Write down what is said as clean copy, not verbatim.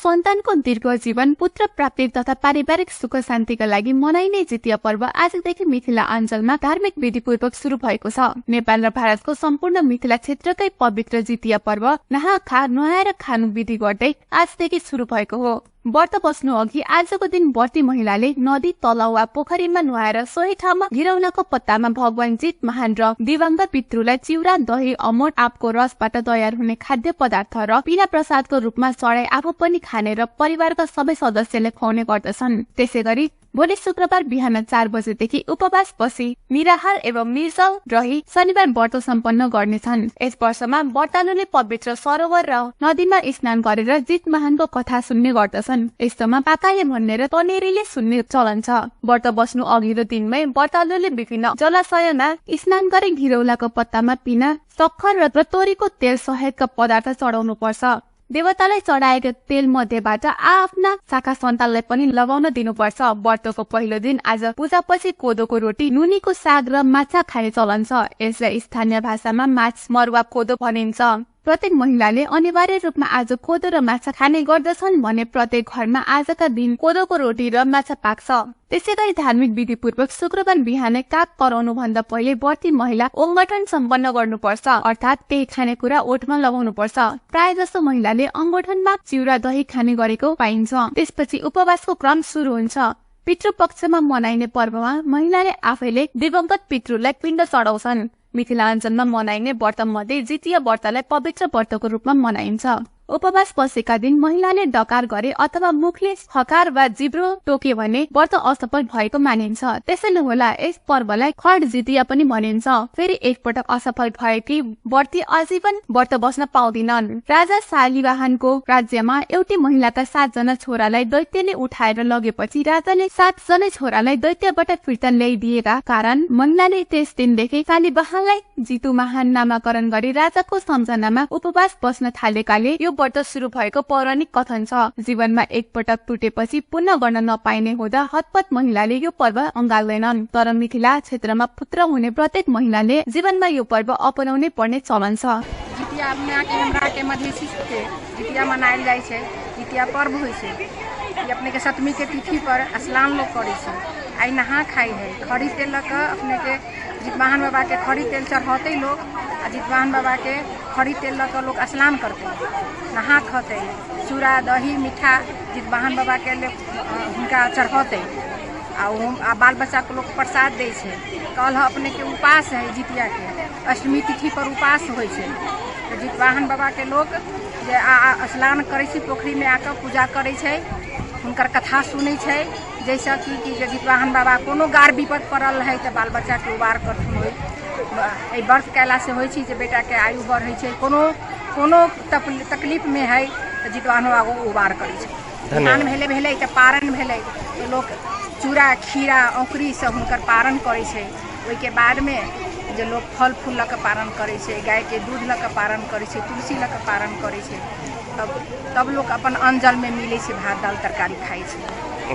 सन्तानको दीर्घ जीवन, पुत्र प्राप्ति तथा पारिवारिक सुख शान्तिका लागि मनाइने जितिया पर्व आजदेखि मिथिला अञ्चलमा धार्मिक विधिपूर्वक सुरु भएको छ। नेपाल र भारतको सम्पूर्ण मिथिला क्षेत्रकै पवित्र जितिया पर्व नहा खा नुहाएर खानु विधि गर्दै आजदेखि सुरु भएको हो। व्रत बस्नु अघि आजको दिन व्रती महिलाले नदी, तलाउ वा पोखरीमा नुहाएर सोही ठाउँमा घिरौलाको पत्तामा भगवान जित महान र दिवंगत पितृलाई चिउरा, दही, अमोट, आँपको रसबाट तयार हुने खाद्य पदार्थ र पिना प्रसादको रूपमा चढाई आफू पनि खाने र परिवारका सबै सदस्यले खुवाउने गर्दछन्। त्यसैगरी भोलि शुक्रबार बिहान 4 बजेदेखि उपवास बसी निराहार एवं निर्जल रही शनिबार व्रत सम्पन्न गर्नेछन्। यस वर्षमा व्रतालुले पवित्र सरोवर र नदीमा स्नान गरेर जित महानको कथा सुन्ने गर्दछन्। यस्तोमा पाकाले भन्ने र तनेरीले सुन्ने चलन छ। व्रत बस्नु अघिल्लो दिनमै व्रतालुले विभिन्न जलाशयमा स्नान गरी घिरौलाको पत्तामा पिना, सक्खर र तोरीको तेल सहितका पदार्थ चढाउनु पर्छ। देवतालाई चढाएको तेल मध्येबाट आफ्ना शाखा सन्तानलाई पनि लगाउन दिनुपर्छ। व्रतको पहिलो दिन आज पूजापछि कोदोको रोटी, नुनीको साग र माछा खाने चलन छ। यसलाई स्थानीय भाषामा माछ मरुवा कोदो भनिन्छ। प्रत्येक महिलाले अनिवार्य रूपमा आज कोदो र माछा खाने गर्दछन् भने प्रत्येक घरमा आजका दिन कोदोको रोटी र माछा पाक्छ। त्यसैगरी धार्मिक विधिपूर्वक शुक्रबार बिहानै काग कराउनु भन्दा पहिले व्रती महिला अङ्गठन सम्पन्न गर्नुपर्छ, अर्थात् केही खानेकुरा ओठमा लगाउनुपर्छ। प्राय जसो महिलाले अङ्गठनमा चिउरा दही खाने गरेको पाइन्छ। त्यसपछि उपवासको क्रम सुरु हुन्छ। पितृपक्षमा मनाइने पर्वमा महिलाले आफैले दिवंगत पितृलाई पिण्ड चढाउँछन्। मिथिलाञ्चलमा मनाइने व्रत मध्ये जितिया व्रतलाई पवित्र व्रतको रूपमा मनाइन्छ। उपवास बसेका दिन महिलाले डकार गरे अथवा मुखले हकार वा जिब्रो टोके भने व्रत असफल भएको मानिन्छ। त्यसैले होला यस पर्वलाई खड जितिया पनि भनिन्छ। फेरि एकपटक असफल भएकी व्रती आजीवन व्रत बस्न पाउँदिनन्। राजा शालिवाहनको राज्यमा एउटी महिलाका 7 जना छोरालाई दैत्यले उठाएर लगेपछि राजाले 7 जना छोरालाई दैत्यबाट फिर्ता ल्याइदिएका कारण महिलाले त्यस दिनदेखि शालिवाहनलाई जितु महान नामाकरण गरी राजाको सम्झनामा उपवास बस्न थालेकाले यो व्रत सुरु भएको पौराणिक कथन छ। जीवनमा एकपटक टुटेपछि पुनः गर्न नपाइने हुँदा हतपत महिलाले यो पर्व अँगाल्दैनन्। तर मिथिला क्षेत्रमा पुत्र हुने प्रत्येक महिलाले जीवनमा यो पर्व अपनाउनै पर्ने चलन छ। जितिया अपना के हमरा के मधेसी के जितिया मनायल जाइ छै। जितिया पर्व होइ छै। ई अपने के सप्तमी के तिथि पर स्नान लोग करै छै। आइ नहा खाइ है। खरी तेल लऽ कऽ अपने के जितवाहन बाबा के खरी तेल चढ़ौतै लोग आ जितवाहन बाबा के खरी तेल लऽ कऽ लोग स्नान करतै, नहा खतै, चूड़ा दही मीठा जितवाहन बाबा के हुनका चढ़ौतै आ बाल बच्चा के लोग प्रसाद दै छै। कल अपने के उपास है जितिया के, अष्टमी तिथि पर उपास होइ छै। तऽ जितवाहन बाबा के लोग जे स्नान करै छै, पोखरिमे आकऽ पूजा करै छै, हुनकर कथा सुनै छै, जैसे कि जे जितवाहन बाबा कोनो गार विपद पड़ल है तऽ बाल बच्चाके उबार करथुन। होइ एहि व्रत कयलासँ होइ छै जे बेटाके आयु बढ़ै छै, कोनो कोनो तकलीफमे है तऽ जितवाहन बाबा उबार करै छै। धान भेलै भेलै तऽ पारण भेलै तऽ लोक चूड़ा खीरा औकरी सब हुनकर पारण करै छै। ओहिके बादमे जे लोक फल फूल लऽ कऽ पारण करै छै, गायके दूध लऽ कऽ पारण करै छै, तुलसी लऽ कऽ पारण करै छै, तब तब लोक अपन अन्न जलमे मिलै छै, भात दालि तरकारी खाइ छै।